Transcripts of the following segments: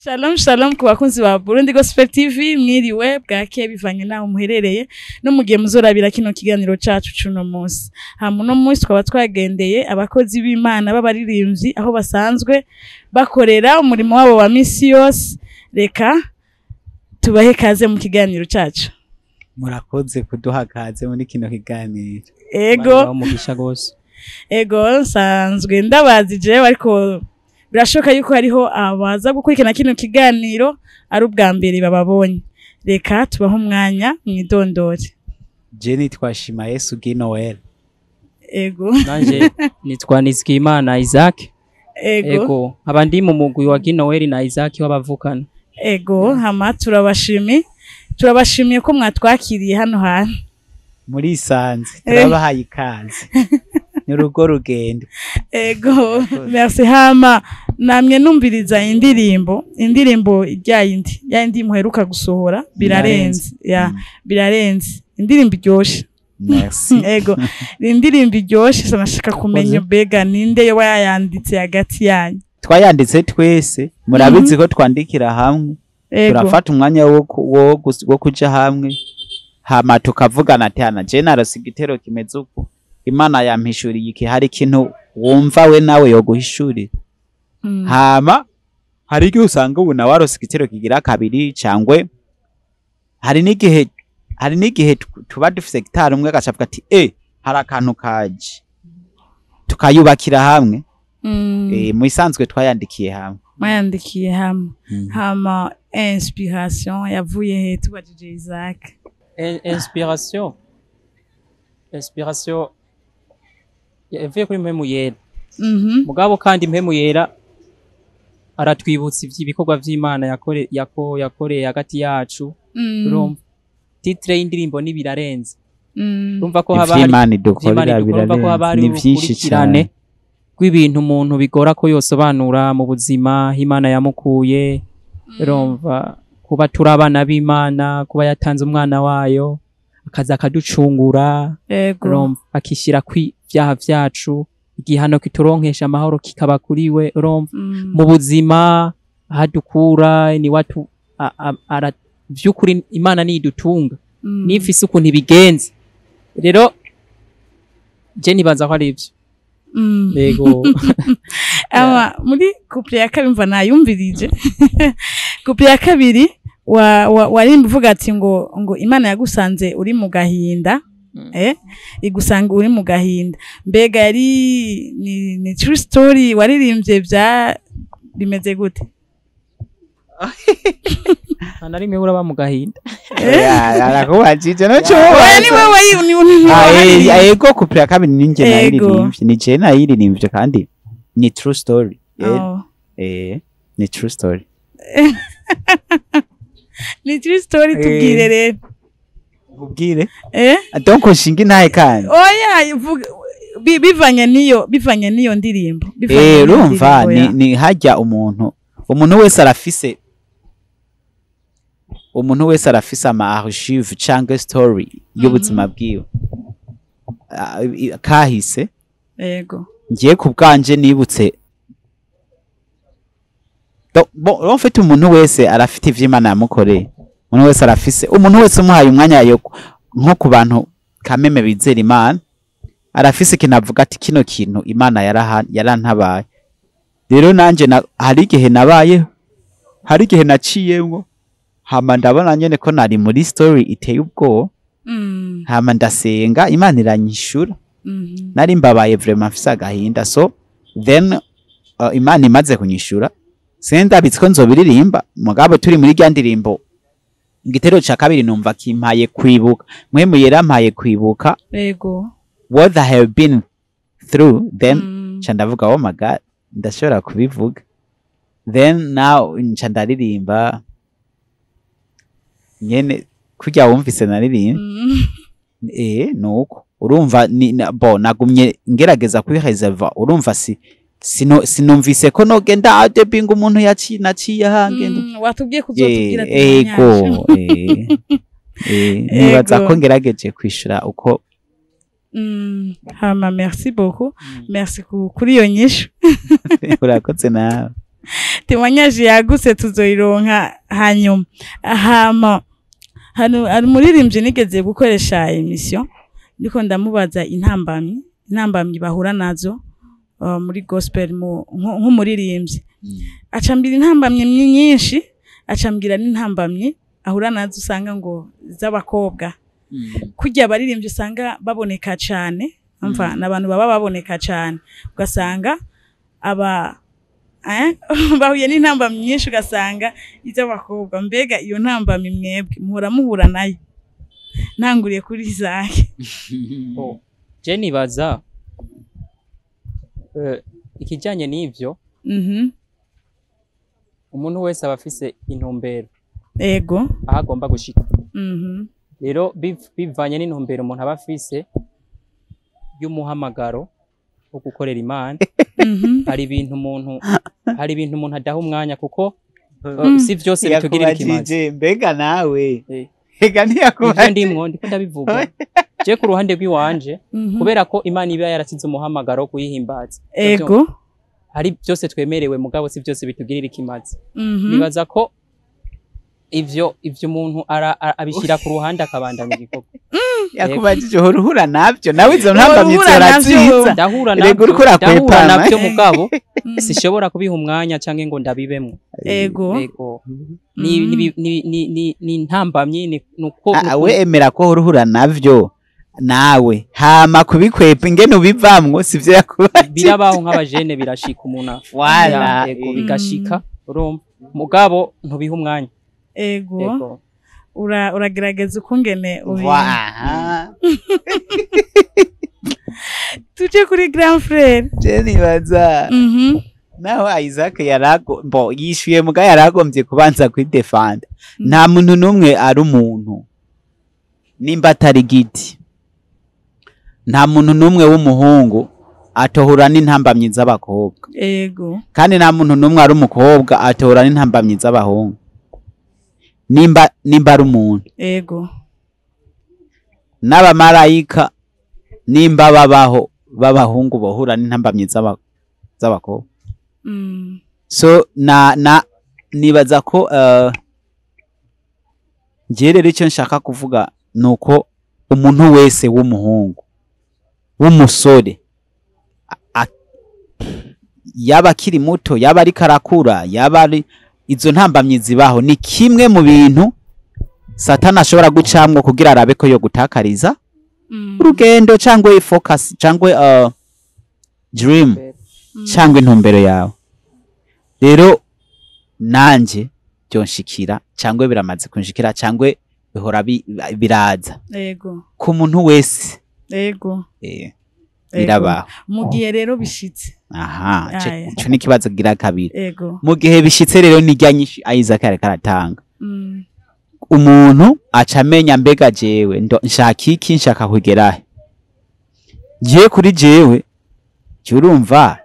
Shalom shalom ku bakunzi ba Burundi Gospel TV, mwiriwe, bwake, bivanye naho muherereye no mugihe muzorabira kino kiganiro cacu cuno munsi. Hama uno munsi twaba twagendeye abakozi b'Imana b'abaririmbyi aho basanzwe bakorera umurimo wabo wa misi yose. Reka tubahe kaze mu kiganiro cacu. Murakoze kuduha kaze muri kino kiganiro. Ego. Umugisha gose. Ego, nsanzwe ndabazi jewe, ariko birashoboka yuko hariho abaza gukurikirana kino kiganiro ari ubwa mbere bababonye. Reka tubahe umwanya mwidondore. Je nitwa Shima Yesu Guy Noel. Ego. Nanje nitwa Nizigimana Isaac. Ego. Ego, nkaba ndi mu mugwi wa Ginoel na Isaac w'abavukana. Ego, hama turabashimiye ko mwatwakiriye hano hantu. Muri isanze, turabahaye ikaze, ni urugo rugendo. Ego, merci. Hama namwe numviriza indirimbo ya yindi muheruka gusohora, Birarenze ya Birarenze, indirimbo iryoshe. Merci. Ego, ni indirimbo iryoshe. Sanashaka kumenya mbega ninde yoba yayanditse hagati yanyu? Twayanditse twese, murabizi ko twandikira hamwe. Turafata umwanya wo kuja hamwe, hama tukavugana ati: "Hana je narose igitero kimeze uku, Imana yampishuriye iki." Hari ikintu wumva we nawe yoguhishurira. Hama hari igihe usanga ubu nawe warose igitero kigira kabiri, cangwe hari n'igihe tuba dufise gitari, umwe agaca avuga ati: "Hari akantu kaje," tukayubakira hamwe. Mu isanzwe twayandikiye hamwe. Mwayandikiye hamwe. Hama inspiration yavuye he, tubajije Isaac? Inspiration yavuye kuri Mpwemu Yera. Mugabo kandi Mpwemu Yera aratwibutsa ivy'ibikorwa vy'Imana yakoreye hagati yacu. Urumva titre y'indirimbo ni Birarenze. Urumva ko haba hari Ivy'Imana ivy'Imana idukorera idukora, urumva ko haba birarenze, hari ni vyinshi urukurikirane cane. rw'ibintu umuntu bigora ko yosobanura mu buzima aho Imana yamukuye. Urumva kuba turi abana b'Imana, kuba yatanze umwana wayo akaza akaducungura, urumva akishyira kw'ivyaha vyacu, igihano kituronkesha amahoro kikaba kuri we. Urumva mu buzima ahadukura ni watu vy'ukuri Imana niyidutunga, nifise ukuntu ibigenza. Rero je nibaza ko ari ivyo. Yego. Ama muri couplet ya kabiri, mva nayumvirije couplet ya kabiri, warimba uvuga ati ngo Imana yagusanze uri mu gahinda, igusanga uri mu gahinda. Mbega yari ni true story waririmbye, bya bimeze gute? Nta na rimwe uraba mu gahinda. Arakubajije no Oya, ni wewe, ni waririmbye. Ego, couplet ya kabiri ninjye nayiririmbye, ni je nayiririmbye, kandi ni true story. Oh. Ni true story. Ni true story. Tubwire rero. Ubwire? Donc nshinga intahe kandi? Oya, bivanye n'iyo ndirimbo, bivanye n'iyo Urumva ndirimbo, ni ya. Ni hajya umuntu wese arafise ama archive canke story y'ubuzima bwiwe. Kahise. Ngiye ku bwanje nibutse. Bon, en fait, umuntu wese arafite ivyo Imana yamukoreye. Umuntu wese arafise, umuntu wese umuhaye umwanya yo nko ku bantu kameme bizera Imana, arafise ikintu avuga ati: "Kino kintu Imana yarantabaye." Rero nanje hari igihe nabayeho, hari igihe naciyemwo, hama ndabona nyene ko nari muri story iteye ubwoba, hama ndasenga, Imana iranyishura. Nari mbabaye vraiment, mfise agahinda. So then Imana imaze kunyishura, sendabitse ko nzobiririmba. Mugabo turi muri rya ndirimbo, igitero ca kabiri numva kimpaye kwibuka, Mpwemu yarampaye kwibuka what I have been through. Then nca ndavuga: "Oh my God, ndashobora kubivuga." Then now nca ndaririmba nyene kurya wumvise naririmba. Nuko urumva ni bo nagumye ngerageza kwireserva. Urumva si sino sinumvise ko nogenda adebinga umuntu yaci naciye ahangenda. Watubwiye kuzotubwira ati Ego. Nibaza ko ngerageje kwishura uko. Hama merci beaucoup, merci kuri iyo nyishu. Urakoze nawe. Témoignage yagutse tuzoyironka hanyuma. Hama hano hari umuririmbyi nigeze gukoresha émission, ndiko ndamubaza intambamyi bahura nazo muri gospel nk'umuririmbyi, acambira intambamyi nyinshi, acambwira n'intambamyi ahura nazo usanga ngo z'abakobwa, kurya abaririmbyi usanga baboneka cane, umva, n'abantu baba baboneka cane, ugasanga aba bahuye n'intambamyi nyinshi, ugasanga iz'abakobwa. Mbega iyo ntambamyi mwebwe muhora muhura nayo? Ntanguriye kuri Isaac. Oh, je nibaza ikijanye n'ivyo, umuntu wese aba afise intumbero aho agomba gushika. Rero bivanye n'intumbero umuntu aba afise y'umuhamagaro wo gukorera Imana, hari ibintu umuntu adaha umwanya, kuko si vyose bitugirira ikimazi. Yakubajije mbega nawe? Ega Ivyo ntiyakubajije. Ndimwo ndiko ndabivuga je ku ruhande rw'iwanje, kubera ko Imana iba yarasize umuhamagaro wo kuyihimbaza. Hari byose twemerewe, mugabo si byose bitugirira ikimazi. Nibaza ko ivyo umuntu abishyira ku ruhande akabandanya igikorwa. Yakubajije uhora uhura navyo nawe, izo ntambamyi Uhora uhura navyo. zora ziza. Ndahura Erega navyo, uriko urakwepana. ndahura navyo, mugabo sishobora kubiha umwanya canke ngo ndabibemwo. Ego, ni ni intambamyi, ni nuko Ah, we emera ko uhora uhura navyo nawe, hama kubikwepa ingene ubivamwo sivyo yakubajije. Birabaho nk'abajene, birashika umuntu Voilà. Ego, bigashika, urumva, mugabo ntubiha umwanya. Ego. Uragerageza ukungene Voilà. Tuje kuri grand frère. Je nibaza naho Isaac yarago mbo yishuye, muga yaragombye kubanza kwidefanda. Nta muntu n'umwe ari umuntu nimba atari giti. Nta muntu n'umwe w'umuhungu atohura n'intambamyi z'abakobwa, kandi nta muntu n'umwe ari umukobwa atohura n'intambamyi z'abahungu nimba ari umuntu. N'abamarayika nimba babaho b'abahungu bohura n'intambamyi z'abakobwa. So na nibaza ko njye rero icyo nshaka kuvuga ni uko umuntu wese w'umuhungu, w'umusore, yaba akiri muto, yaba ariko arakura, yaba ari izo ntambamyi zibaho, ni kimwe mu bintu Satani ashobora gucamwo kugira arabe ko yo gutakariza urugendo cyangwa focus cyangwa dream cyangwa intumbero yawe. Rero nanje byonshikira cyangwa biramaze kunshikira cyangwa bihora biraza ku muntu wese. Birabaho. Mu gihe rero bishitse? Aha, Aya. ico ni ikibazo gira kabiri. Mu gihe bishitse rero, nirya nyinshi Isaac ariko aratanga, umuntu aca amenya: mbega jewe nshaka iki? Nshaka kugerahe? Ngiye kuri jewe, jya urumva,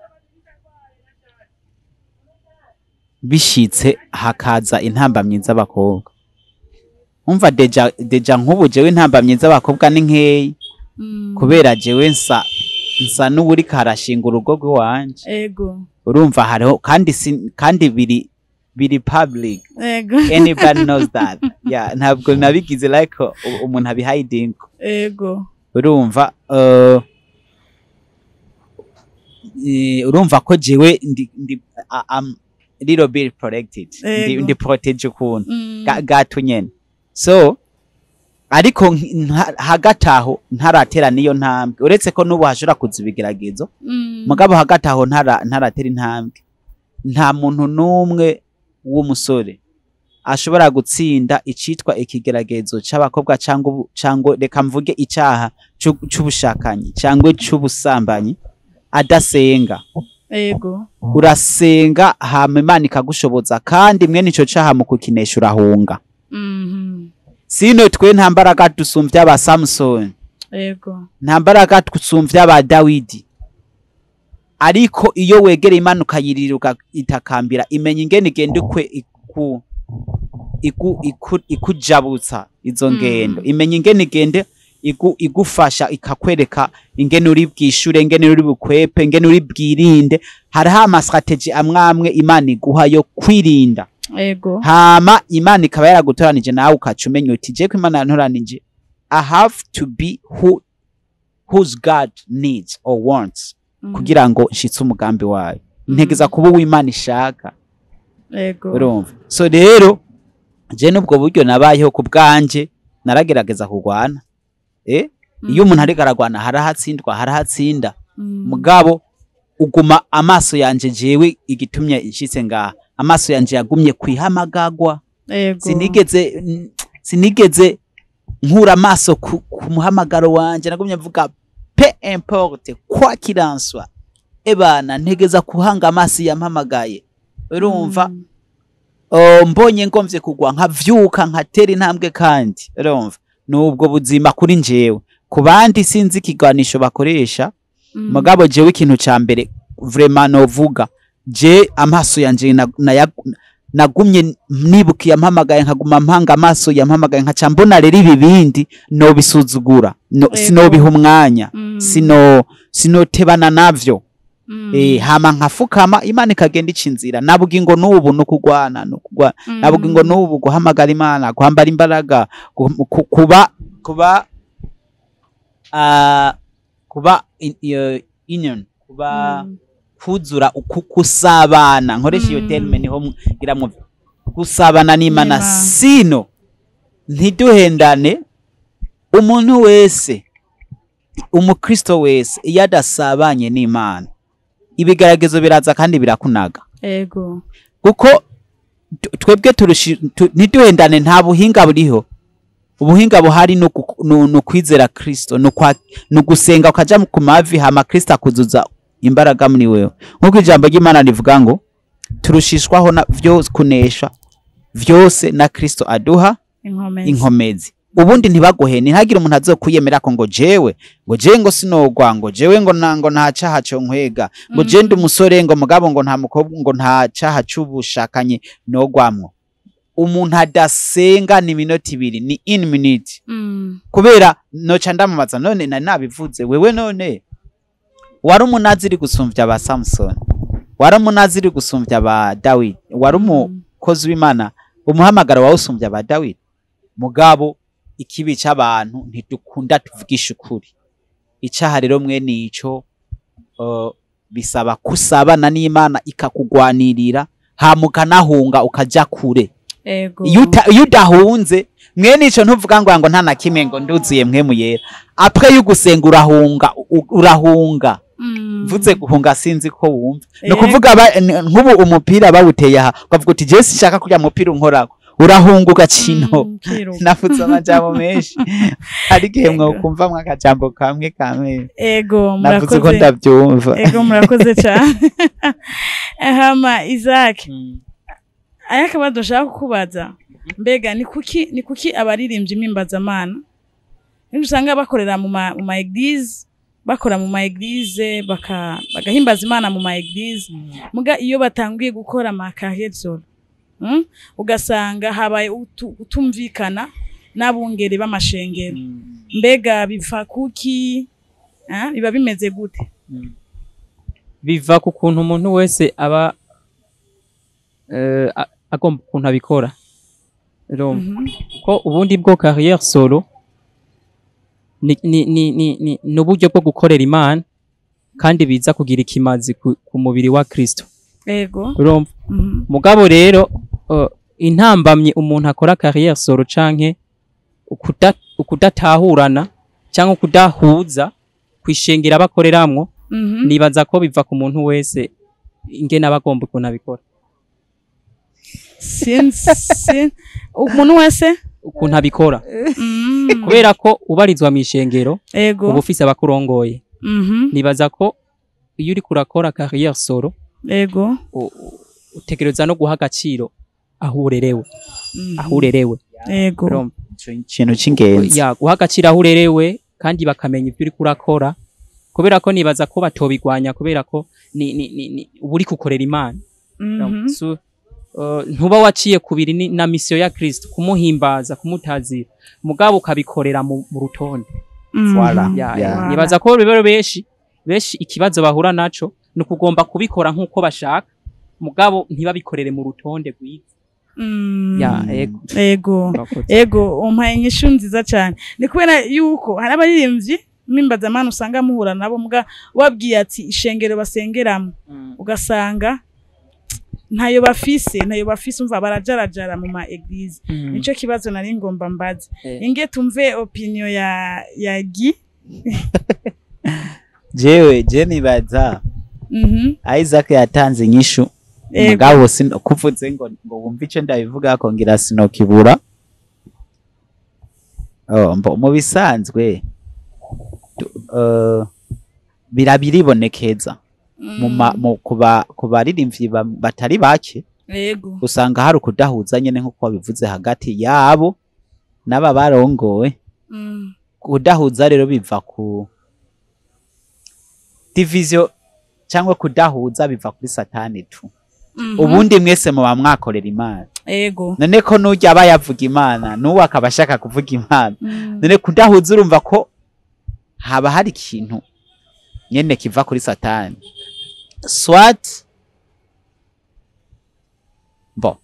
bishitse hakaza intambamyi z'abakobwa, umva, déjà nk'ubu jewe intambamyi z'abakobwa ni nkeyi, kubera jewe nsa n'uwuriko arashinga urugo rw'iwanje. Urumva, hariho kandi kandi biri public, anybody knows that. Yeah, ntabwo nabigize like umuntu abihiding. Urumva, urumva ko jewe ndi I'm little bit protected, ndi protege ukuntu gato nyene. So ariko hagati aho ntaratera niyo ntambwe, uretse ko n'ubu hashobora kuza ibigeragezo, mugabo hagati aho ntaratera intambwe. Nta muntu n'umwe w'umusore ashobora gutsinda icitwa ikigeragezo c'abakobwa cyangwa reka mvuge icaha c'ubushakanyi cyangwa c'ubusambanyi adasenga. Urasenga, hama Imana ikagushoboza, kandi mwene ico caha mu kukinesha urahunga. Sino twe nta mbaraga dusumvya aba Samusoni, nta mbaraga dusumvya aba Dawidi, ariko iyo wegereye Imana ukayirira, ugatakambira, imenya ingene igenda ukwe iku ikujabutsa izo ngendo, imenya ingene igende. igufasha ikakwereka ingene uri bwishure, ingene uri bukwepe, ingene uri bwirinde. Hariho ama stratégies amwe amwe Imana iguha yo kwirinda. Hama Imana ikaba yaragutoranije, nawe ukaca umenya uti: "Je ko Imana yantoranije, I have to be whose God needs or wants kugira ngo nshitse umugambi wayo. Ntegeza kuba uw'Imana ishaka." Urumva? So rero je n'ubwo buryo nabayeho ku bwanje, naragerageza kurwana. Iyo umuntu ariko aragwana, harahatsindwa, harahatsinda. Mugabo uguma amaso yanje, jewe igitumye nshitse ngaha, amaso yanje yagumye kwihamagagwa. Sinigeze nkura amaso ku muhamagaro wanje. Nagumye mvuga: "Peu importe quoi qu'il en soit, ebana ntegeza kuhanga amaso yampamagaye." Urumva? Oh, mbonye ngomvye kugwa, nkavyuka, nkatera intambwe. Kandi urumva, nubwo buzima kuri njewe. Ku bandi sinzi ikiganisho bakoresha. Mugabo jewe ikintu ca mbere vraiment novuga, je amaso yanje nagumye nibukiye ampamagaye, nkaguma mpanga amaso yampamagaye, nkaca mbona rero ibi bindi nobisuzugura, no, sinobiha umwanya, sinotebana navyo. Hama nkafukama, Imana ikagenda ica inzira. Nabuga ngo nubu nukugwana, nukugwana. Nabuga ngo nubu guhamagara Imana, kwambara imbaraga, kuba union, kuba kuzura, kusabana, nkoresha iyo terme niho ngira mu gusabana n'Imana. N'Imana. Sino ntiduhendane, umuntu wese, umukristo wese, iyo adasabanye n'Imana, ibigeragezo biraza kandi birakunaga. Kuko twebwe ntiduhendane, nta buhinga buriho. Ubuhinga buhari ni ukwizera Kristo, ni ugusenga, ukaja ku mavi, hama Kristo akuzuza imbaraga muri wewe, nk'uko ijambo ry'Imana rivuga ngo turushishwaho na vyose kunesha vyose na Kristo aduha inkomezi. Inkomezi. Ubundi ntibaguhene, ntihagire umuntu azokwiyemera ko ngo jewe, ngo jewe ngo sinogwa, ngo jewe ngo ngo nta caha co nkwega, ngo je ndi umusore, ngo mugabo ngo nta mukobwa, ngo nta caha c'ubushakanye nogwamwo. Umuntu adasenga ni minota 2, ni in minute. Kubera noca ndamubaza: "None nari nabivuze, wewe none wari umunaziri gusumvya ba Samson, wari umunaziri gusumvya ba Dawidi, wari umukozi w'Imana, umuhamagaro wawe usumvya ba Dawidi?" Mugabo ikibi c'abantu, ntidukunda tuvugisha ukuri. Icaha rero mwene ico, bisaba kusabana n'Imana ikakugwanirira, hama ukanahunga, ukaja kure. Iyo udahunze mwene ico, ntuvuga ngo nta na kimwe, ngo nduzuye mpwemu yera. Après y'ugusenga urahunga, urahunga. Mvuze guhunga, sinzi ko wumva. Ni ukuvuga nk'ubu umupira bawuteye aha, ukavuga uti: "Je sinshaka kurya mupira unkorako." Urahunga, ugakino. Kiruka. Navuze amajambo menshi, hari igihe mwokumvamwo akajambo kamwe kamwe. Navuze uko Murakoze. ndabyumva. Ego, murakoze cyane. Hama Isaac, aya akabazo nshaka kukubaza: mbega ni kuki abaririmbyi mpimbazamana niba usanga bakorera mu ma église, bakora mu ma église, bagahimbaza Imana mu ma église, muga iyo batanguye gukora ama carrière solo, ugasanga habaye utumvikana n'abungere b'amashengero? Mbega biva kuki? Ah, biba bimeze gute? Biva ku kuntu umuntu wese aba agomba ukuntu abikora. Urumva ko ubundi bwo carrière solo ni uburyo bwo gukorera Imana kandi biza kugira ikimazi ku mubiri wa Kristo. Urumva? Mugabo rero intambamye umuntu akora carrière solo canke ukudatahurana cyangwa kudahuza kwishengera bakoreramwo, nibaza ko biva ku muntu wese ingene aba agomba ukuntu abikora. Sinzi umuntu wese ukuntu abikora, kubera ko ubarizwa mu ishengero, uba ufise abakurongoye. Nibaza ko iyo uriko urakora carrière solo, utegereza no guha agaciro aho urerewe, aho urerewe. Urumva? Ico ikintu c'ingenzi. Ya, guha agaciro aho urerewe kandi bakamenya ibyo uriko urakora, kubera ko nibaza ko batobigwanya, kubera ko ni uba uriko ukorera Imana. So, ntuba waciye kubiri na mission ya Kristo, kumuhimbaza, kumutazira, mugabo ukabikorera mu rutonde. Voilà. Ya, Yeah. nibaza ko rero benshi benshi ikibazo bahura naco ni ukugomba kubikora nk'uko bashaka, mugabo ntibabikorere mu rutonde rwiza. Ya, ego. Ego. Murakoze. Ego, umpaye inyishu nziza cyane. Ni kubera yuko hari abaririmbyi mpimbazamana usanga muhura nabo, muga wabwiye ati ishengero basengeramo, ugasanga ntayo bafise, ntayo bafise, umva barajarajara mu ma église. Nico kibazo nari ngomba mbaze. Inge tumve opinion ya Guy. Jewe je nibaza Isaac yatanze inyishu. Mugabo kuvuze ngo wumve ico ndabivuga ko ngira sinokibura. Oh, mbo mu bisanzwe birabiribonekeza mu mu kuba kubaririmbyi batari bake. Usanga hari ukudahuza nyene nkuko wabivuze hagati yabo n'aba barongowe. Kudahuza rero biva ku division cyangwa kudahuza biva kuri Satani tu. Ubundi mwese muba mwakorera Imana. None ko nujya aba yavuga Imana, n'uwo akaba ashaka kuvuga Imana, none kudahuza urumva ko haba hari ikintu nyene kiva kuri Satani. Soit bon,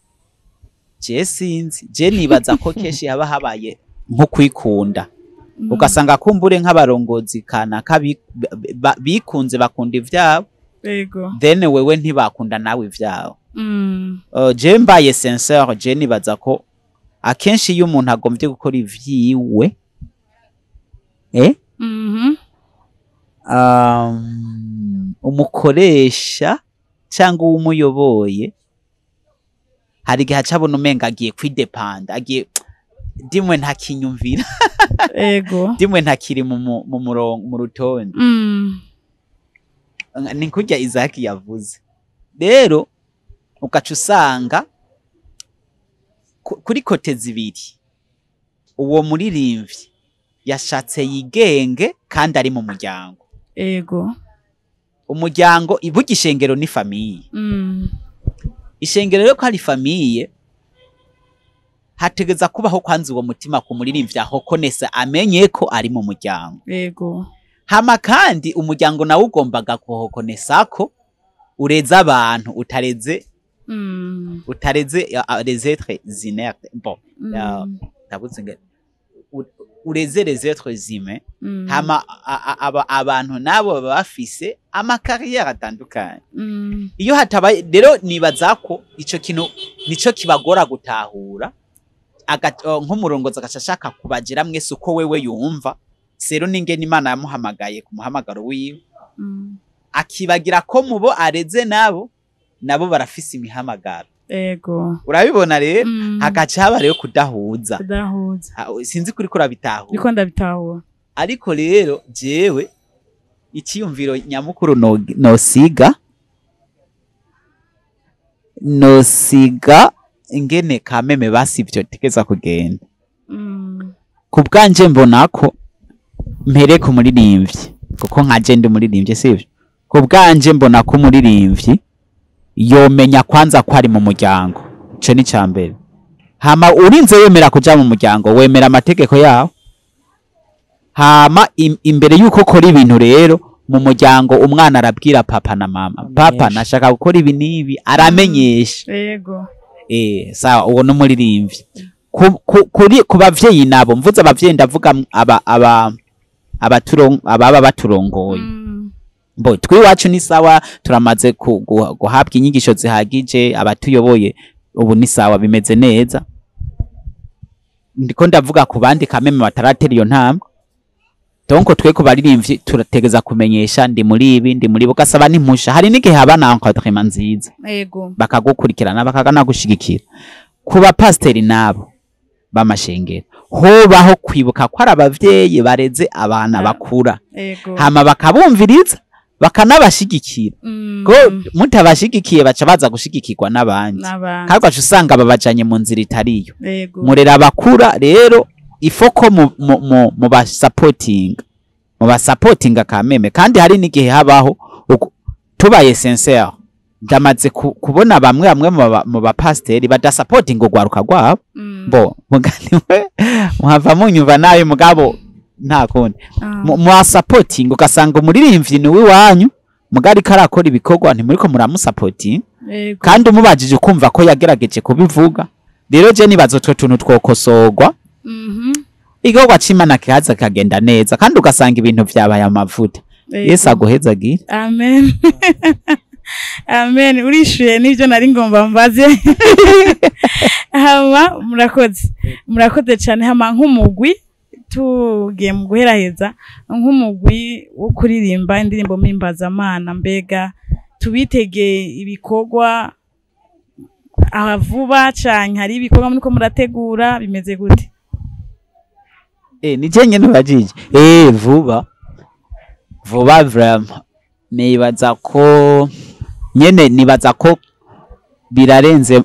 je sinzi, je nibaza ko kenshi haba habaye nko kwikunda. Ugasanga kumbure nk'abarongozi kanaka bikunze, bakunda ivyabo, then wewe ntibakunda nawe ivyabo. Je mbaye sincère, je nibaza ko akenshi iyo umuntu agombye gukora ivyiwe umukoresha cyangwa uwumuyoboye hari igihe aca abona umenga agiye kwidepanda, agiye dimwe ntakinyumvira, dimwe ntakiri mu murongo, mu rutonde. Ni kurya Isaac yavuze rero, ugaca usanga kuri côté zibiri uwo muririmbyi yashatse yigenge kandi ari mu muryango. Umuryango iburya ishengero ni famille. Ishengero rero ko ari famille, hategeza kubaho kwanza uwo mutima ku muririmbyi aho konesa amenye ko ari mu muryango. Hama kandi umuryango nawe ugombaga kuhokonesa ko ureze abantu, utareze utareze les êtres inertes, bon, ndabuze ureze les êtres humains. Hama abantu nabo baba bafise ama carrière atandukanye. Iyo hatabaye rero, nibaza ko ico kintu nico kibagora gutahura. Nk'umurongozi agaca ashaka kubagira mwese uko wewe yumva sero n'ingene Imana yamuhamagaye ku muhamagaro wiwe, akibagira ko mubo areze nabo barafise imihamagaro. Urabibona rero, hagaca haba rero kudahuza. Kudahuza. Ah, sinzi kuri ko urabitahura. Ndiko ndabitahura. Ariko rero jewe icyiyumviro nyamukuru nosiga ingene kameme basivyo tegeza kugenda. Ku bwanje mbona ko mpere ku muririmbyi, kuko nka ndi umuririmbyi, sivyo? Ku bwanje mbona ko umuririmbyi yomenya kwanza ko ari mu muryango, ico ni ca mbere. Hama urinze wemera kuja mu muryango, wemera amategeko yawo. Hama imbere yuko ukora ibintu rero mu muryango, umwana arabwira papa na mama: "Papa, Amenyesha. nashaka gukora ibi n'ibi." Aramenyesha. Sawa, uwo n'umuririmbyi. Kuri ku bavyeyi nabo, mvuze abavyeyi ndavuga aba ababa baturongoye. Bo twiwacu ni sawa, turamaze guhabwa inyigisho zihagije, abatuyoboye ubu ni sawa, bimeze neza. Ndiko ndavuga ku bandi kameme bataratera iyo ntambwe. Donc twe ku baririmbyi turategeza kumenyesha: ndi muri ibi, ndi muri ibi, ugasaba n'impusha. Hari n'igihe haba na encadrement nziza, bakagukurikirana, bakanagushigikira. Ku bapasiteri nabo b'amashengero, hobaho kwibuka ko ari abavyeyi bareze abana bakura, hama bakabumviriza, bakanabashigikira, ko mutabashigikiye baca baza gushigikirwa n'abandi, n'abandi, kandi ugaca usanga babajanye mu nzira itariyo. Murera abakura rero, ifoko mu basapotinga, mu basapotinga kameme. Kandi hari n'igihe habaho tubaye sincère, ndamaze kubona bamwe bamwe mu bapasiteri badasapotinga urwaruka rwabo. Bo mugani we muhava munyumva nabi, mugabo Nta kundi. Ah. Mwa supporting, ugasanga umuririmbyi ni uw'iwanyu, mugari karakora ibikorwa, ntimuriko muramusapotinga. Kandi umubajije ukumva ko yagerageje kubivuga. Rero je nibaza utwo tuntu twokosorwa, igikorwa c'Imana kihaza kikagenda neza, kandi ugasanga ibintu vyabaye amavuta. Yesu aguhezagire. Amen, amen. Urishuye n'ibyo nari ngomba mbaze. Hama murakoze, murakoze cyane. Hama nk'umugwi, tugiye mu guheraheza, nk'umugwi wo kuririmba indirimbo mpimbazamana, mbega tubitege ibikorwa aha vuba canke hari ibikorwa muriko murategura? Bimeze gute? Ni je nyene ubajije. Vuba vuba, vraiment nibaza ko nyene, nibaza ko birarenze,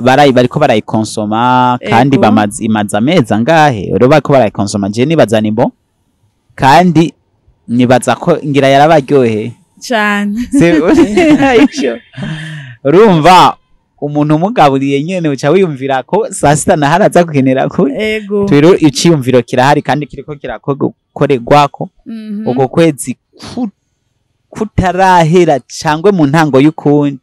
barayi bariko barayikonsoma kandi bamaze, imaze amezi angahe rero bariko barayikonsoma. Je nibaza ni bon, kandi nibaza ko ngira yarabaryoheye. Cane. Ico urumva umuntu umugaburiye nyene, uca wiyumvira ko saa sita naho araza gukenera kurya. Rero iciyumviro kirahari kandi kiriko kirakorerwako. Uko kwezi kutarahera cangwe mu ntango y'ukundi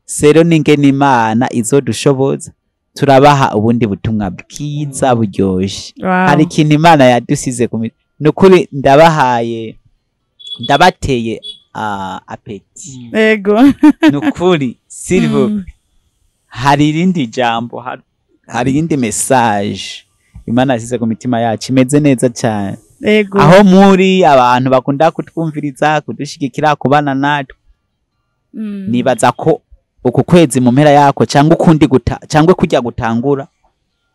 sero, n'ingene Imana izodushoboza, turabaha ubundi butumwa bwiza buryoshe. Hari ikintu Imana yadusize ku nukuri ndabahaye, ndabateye appétit. Nukuri, s'il vous plaît, hari irindi jambo, hari irindi message Imana yasize ku mitima yacu imeze neza cyane. Aho muri abantu bakunda kutwumviriza, kudushigikira, kubana natwe, nibaza ko uku kwezi mu mpera yako cyangwa ukundi guta cyangwa kujya gutangura,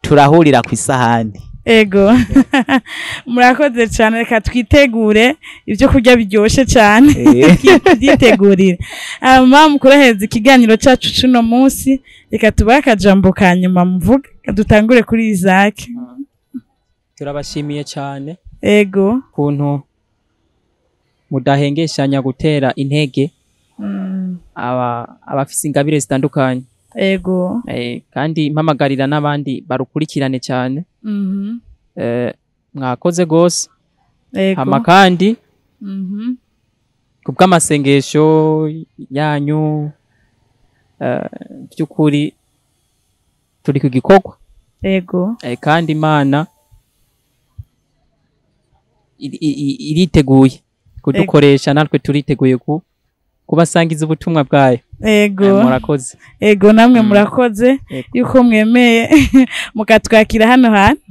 turahurira ku isahani. Ego, murakoze cyane. Reka twitegure ibyo kurya biryoshye cyane. Tubyitegurire. Hama mu kuraheza ikiganiro cyacu cuno munsi, reka tubahe akajambo ka nyuma muvuge. Dutangure kuri Isaac. Turabashimiye cyane ukuntu mudahengeshanya gutera intege aba abafise ingabire zitandukanye. Kandi mpamagarira n'abandi barukurikirane cyane. Mwakoze gose. Hama kandi kubw'amasengesho yanyu, by'ukuri turi ku gikorwa. Kandi Imana iriteguye kudukoresha, natwe turiteguye kubasangiza ubutumwa bwayo. Murakoze. Ego, namwe murakoze yuko mwemeye mukatwakira hano hantu.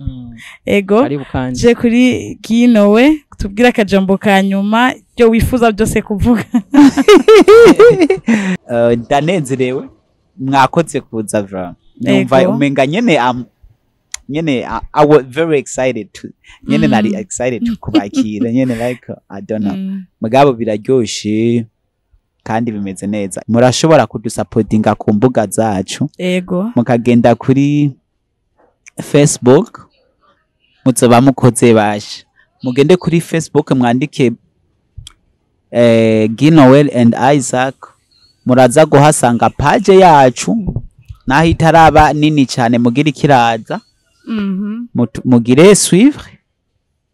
Ego. Karibu kandi. Je kuri Kinowe, tubwire akajambo ka nyuma, ibyo wifuza byose kuvuga. Ndanezerewe, mwakoze kuza vraiment. Numva umenga nyene nyene I was very excited to nyene, nari excited to kubakira nyene, like I don't know. Mugabo biraryoshe kandi bimeze neza. Murashobora kudusapotinga ku mbuga zacu, mukagenda kuri Facebook, muzoba mukoze basha. Mugende kuri Facebook mwandike Ginoel and Isaac, muraza guhasanga page yacu, naho itaraba nini cyane mugira ikiraza. Mugire suivre,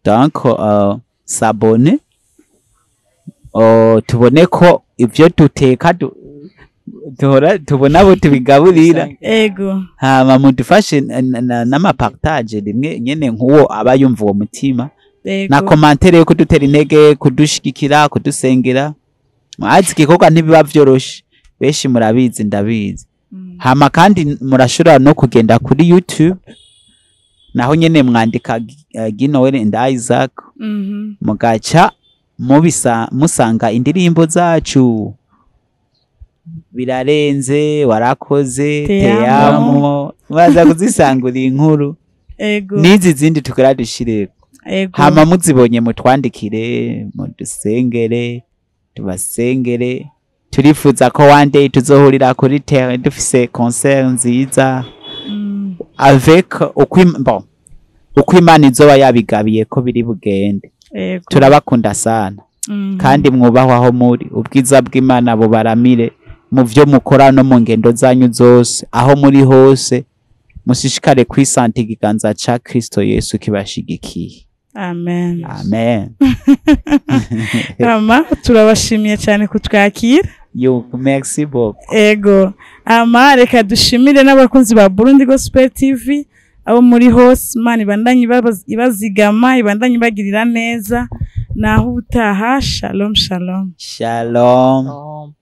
donc s'abonner, tubone ko ivyo duteka duhora tubona abo tubigaburira. Hama mudufashe n'amapartage rimwe nyene, nk'uwo aba yumva uwo mutima, na commentaire yo kudutera intege, kudushigikira, kudusengera. Mwazi igikorwa ntibiba vyoroshe, benshi murabizi, ndabizi. Hama kandi murashobora no kugenda kuri YouTube, naho nyene mwandika Ginoel and Isaac, mugaca mubisa musanga indirimbo zacu, birarenze, warakoze, Te te amo, baza kuzisangura inkuru n'izi zindi tukora dushireko. Hama muzibonye mutwandikire, mudusengere, tubasengere. Turifuza ko one day tuzohurira kuri terrain dufise concert nziza avec uko bon, uko Imana izoba yabigabiye ko biri bugende. Turabakunda sana. Kandi mwubahwe aho muri. Ubwiza bw'Imana bubaramire mu vyo mukora no mu ngendo zanyu zose, aho muri hose mushishikare kwisanta ikiganza ca Kristo Yesu kibashigikiye. Amen. Amen. Ama turabashimiye cyane kutwakira. Yo, merci beaucoup. Ego, ama reka dushimire n'abakunzi ba Burundi Gospel TV abo muri hose. Imana ibandanye ibazigama, ibandanye ibagirira neza. Naho ubutaha. Shalom, shalom. Shalom. Oh.